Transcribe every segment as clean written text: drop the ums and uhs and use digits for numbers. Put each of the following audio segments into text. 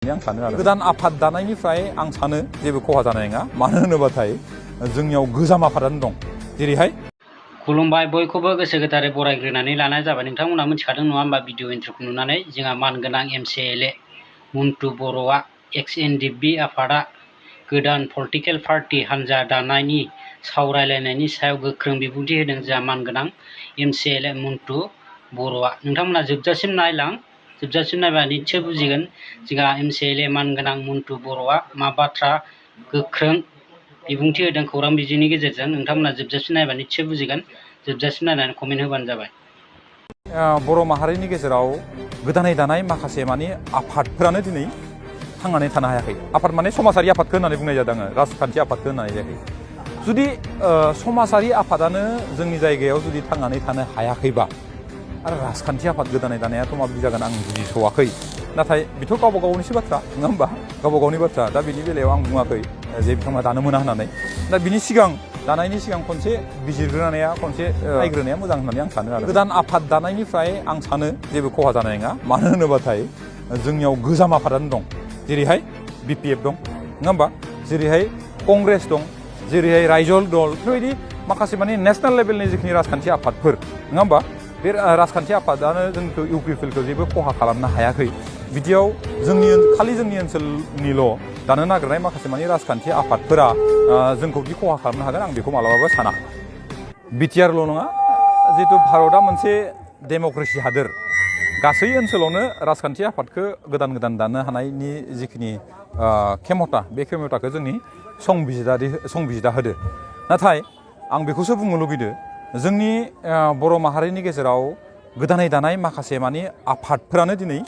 आं सानो आरो गोदान आफाद दानायनिफ्राय आं सानो जेबो खहा जानाय नङा मानो होनोबाथाय जोंनियाव गोजाम आफादानो दं जेरैहाय खुलुमबाय बयखौबो गोसो गोथारै बरायग्रोनानै लानाय जाबाय नोंथांमोना मिथिखादों नङा होमबा भिडिअ इन्ट्र'खौ नुनानै जोंहा मानगोनां MCLA मन्टु बर'आ NDFB आफादा गोदान पलिटिकेल पार्टी हान्जा दानायनि सावरायलायनायनि सायाव गोख्रों बिबुंथि होदों जोंहा मानगोनां MCLA मन्टु बर'आ नोंथांमोना जोबजासिम नायलां जोबजासिम नायबा निश्चय बुजिगोन जोंहा MCLA मानगोनां मन्टु बर'आ मा बाथ्रा गोख्रों बिबुंथि होदों खौरां बिजोंनि गेजेरजों नोंथांमोना जोबजासिम नायबा निश्चय बुजिगोन जोबजासिम नायनानै कमेन्ट होबानो जाबाय। बर' माहारिनि गेजेराव गोदानै दानाय माखासे माने आफादफोरानो दिनै थांनानै थानो हायाखै। आफाद माने समाजारि आफादखौ होननानै बुंनाय जादों आङो राजखान्थि आफादखौ होननाय जायाखै। जुदि समाजारि आफादानो जोंनि जायगायाव जुदि थांनानै थानो हायाखैबा आरो राजखान्थि आफाद गोदानै दानायाथ' माबायदि जागोन आं बुजिस'वाखै। नाथाय बेथ' गावबा गावनिसो बाथ्रा नङा होमबा गावबा गावनि बाथ्रा दा बिनि बेलायाव आं बुङाखै जे बिथांमोना दानो मोना होननानै दा बिनि सिगां दानायनि सिगां खनसे बिजिरग्रोनाया खनसे नायग्रोनाया मोजां होननानै आं सानो आरो गोदान आफाद दानायनिफ्राय आं सानो जेबो खहा जानाय नङा मानो होनोबाथाय जोंनियाव गोजाम आफादानो दं जेरैहाय BPF दं नङा होमबा जेरैहाय कंग्रेस दं जेरैहाय रायजल दल बेफोरबायदि माखासे माने नेसनेल लेभेलनि जिखिनि राजखान्थि आफादफोर नङा होमबा बे राजखान्थि आफादानो जोंखौ UPFLखौ जेबो खहा खालामनो हायाखै बिदियाव खालि जोंनि ओनसोलनिल' दानो नागिरनाय माखासे माने राजखान्थि आफादफोरा जोंखौ दि खहा खालामनो हागोन आं बेखौ मालाबाबो साना बिटिआरल' नङा जिहेतु भारतआ मोनसे डेम'क्रेसि हादोर गासै ओनसोलावनो राजखान्थि आफादखौ गोदान गोदान दानो हानायनि जिखिनि खेमथा बे खेमथाखौ जोंनि संबिजिदा होदो नाथाय आं बेखौसो बुंनो लुगैदो जोंनि बर' माहारिनि गेजेराव गोदानै दानाय माखासे माने आफादफोरानो दिनै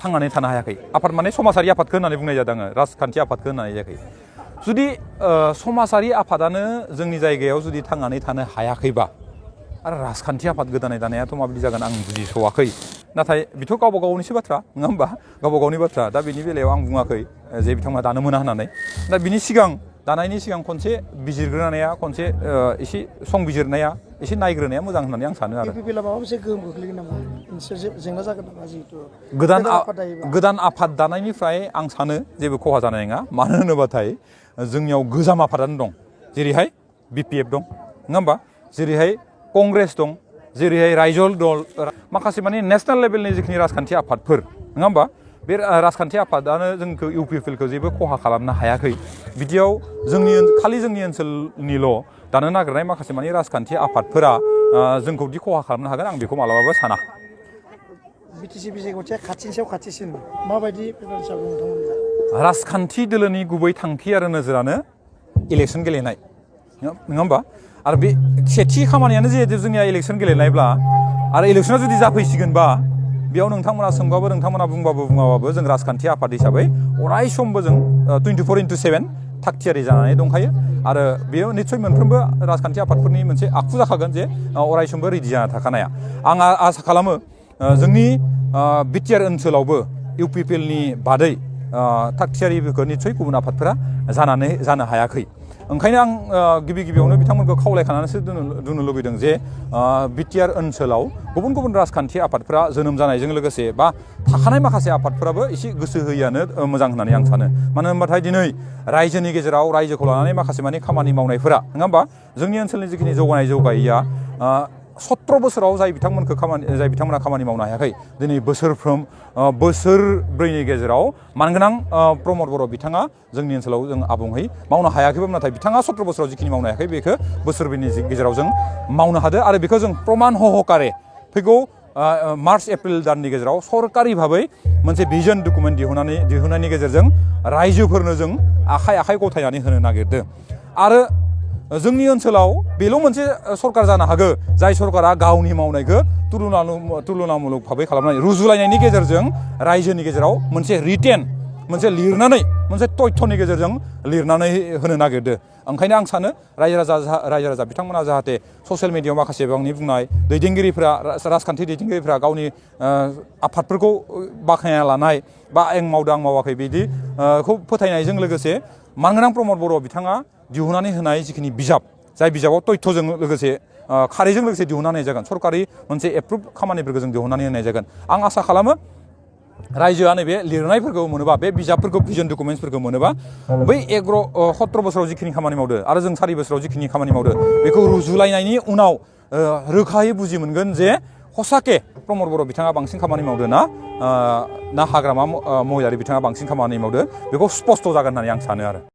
थांनानै थानो हायाखै आफाद माने समाजारि आफादखौ होननानै बुंनाय जादों आङो राजखान्थि आफादखौ होननाय जायाखै जुदि समाजारि आफादानो जोंनि जायगायाव जुदि थांनानै थानो हायाखैबा आरो राजखान्थि आफाद गोदानै दानायाथ' माबायदि जागोन आं बुजिस'वाखै नाथाय बेथ' गावबा गावनिसो बाथ्रा नङा होमबा गावबा गावनि बाथ्रा दा बिनि बेलायाव आं बुङाखै जे बिथांमोना दानो मोना होननानै दा बिनि सिगां दानायनि सिगां खनसे बिजिरग्रोनाया खनसे एसे संबिजिरनाया एसे नायग्रोनाया मोजां होननानै आं सानो आरो माबा मोनसे गोहोम गोग्लैगोन नामा जेंना जागोन नामा जिहेतु गोदान आफाद दानायनिफ्राय आं सानो जेबो खहा जानाय नङा मानो होनोबाथाय जोंनियाव गोजाम आफादानो दं जेरैहाय BPF दं नङा होमबा जेरैहाय कंग्रेस दं जेरैहाय रायजल दल माखासे माने नेसनेल लेभेलनि जिखिनि राजखान्थि आफादफोर नङा होमबा बे राजखान्थि आफादानो जोंखौ UPFLखौ जेबो खहा खालामनो हायाखै बिदियाव खालि जोंनि ओनसोलनिल' दानो नागिरनाय माखासे माने राजखान्थि आफादफोरा जोंखौ दि खहा खालामनो हागोन आं बेखौ मालाबाबो साना BTC बिसायख'थिया खाथिनि सायाव खाथिसिन माबायदि प्रिफारेन्सआव नोंथांमोनहा राजखान्थि दोलोनि गुबै थांखि आरो नोजोरानो इलेक्सन गेलेनाय नङा होमबा आरो बे सेथि खामानियानो जिहेतु जोंनिया इलेक्सन गेलेनायब्ला आरो इलेक्सना जुदि जाफैसिगोनबा बेयाव नोंथांमोना सोंबाबो नोंथांमोना बुङाबाबो जों राजखान्थि आफाद हिसाबै अराय समबो जों 24/7 थागथियारि जानानै दंखायो आरो बेयो निस्सय मोनफ्रोमबो राजखान्थि आफादफोरनि मोनसे आखु जाखागोन जे अराय समबो रेडि जाना थाखानाया आं आसा खालामो जोंनि बिटिआर ओनसोलावबो UPFLनि बादै थागथियारिफोरखौ निस्सय गुबुन आफादफोरा जानो हायाखै ओंखायनो आं गिबियावनो बिथांमोनखौ खावलायखानानैसो दोननो लुबैदों जे बिटिआर ओनसोलाव गुबुन गुबुन राजखान्थि आफादफोरा जोनोम जानायजों लोगोसे बा थाखानाय माखासे आफादफोराबो एसे गोसो होयियानो मोजां होननानै आं सानो मानो होनबाथाय दिनै रायजोनि गेजेराव रायजोखौ लानानै माखासे माने खामानि मावनायफोरा नङा होमबा जोंनि ओनसोलनि जिखिनि जौगायैया 17 बोसोराव जाय बिथांमोना खामानि मावनो हायाखै दिनै बोसोरब्रैनि गेजेराव मानगोनां प्रमद बर' बिथाङा जोंनि ओनसोलाव जों आबुङै मावनो हायाखैबाबो नाथाय बिथाङा 17 बोसोराव जिखिनि मावनो हायाखै बेखौ बोसोरब्रैनि गेजेराव जों मावनो हादों आरो बेखौ जों प्रमान हहकारे फैगौ मार्च एप्रिल दाननि गेजेराव सरकारि भाबै मोनसे भिजन डकुमेन्ट दिहुननायनि गेजेरजों रायजोफोरनो जों आखाइ गथायनानै होनो नागिरदों आरो जोंनि ओनसोलाव बेल' मोनसे सरकार जानो हागौ जाय सरकारा गावनि मावनायखौ तुलनामुलक भाबै खालामनाय रुजुलायनायनि गेजेरजों रायजोनि गेजेराव मोनसे लिरनानै मोनसे तथ्यनि गेजेरजों लिरनानै होनो नागिरदों ओंखायनो आं सानो रायजो राजा बिथांमोना जाहाथे ससियेल मिडियायाव माखासे बिबांनि बुंनाय राजखान्थि दैदेनगिरिफोरा गावनि आफादफोरखौ बाख्नायना लानाय बा आं मावदों आं मावाखै बिदिखौ फोथायनायजों लोगोसे मानगोनां प्रमद बर' बिथाङा दिहुननानै होनाय जिखिनि बिजाब जाय बिजाबाव तथ्यजों लोगोसे खारैजों लोगोसे दिहुननानै होनाय जागोन सरकारि मोनसे एप्रुभ खामानिफोरखौ जों दिहुननानै होनाय जागोन आं आसा खालामो रायजोआ नैबे लिरनायफोरखौ मोनोबा बे बिजाबफोरखौ भिजन डकुमेन्ट्सफोरखौ मोनोबा बै 17 बोसोराव जिखिनि खामानि मावदो आरो जों 4 बोसोराव जिखिनि खामानि मावदो बेखौ रुजुलायनायनि उनाव रोखायै बुजि मोनगोन जे हसाके प्रमद बर' बिथाङा बांसिन खामानि मावदो ना हाग्रामा महिलारि बिथाङा बांसिन खामानि मावदो बेखौ स्पष्ट जागोन होननानै आं सानो आरो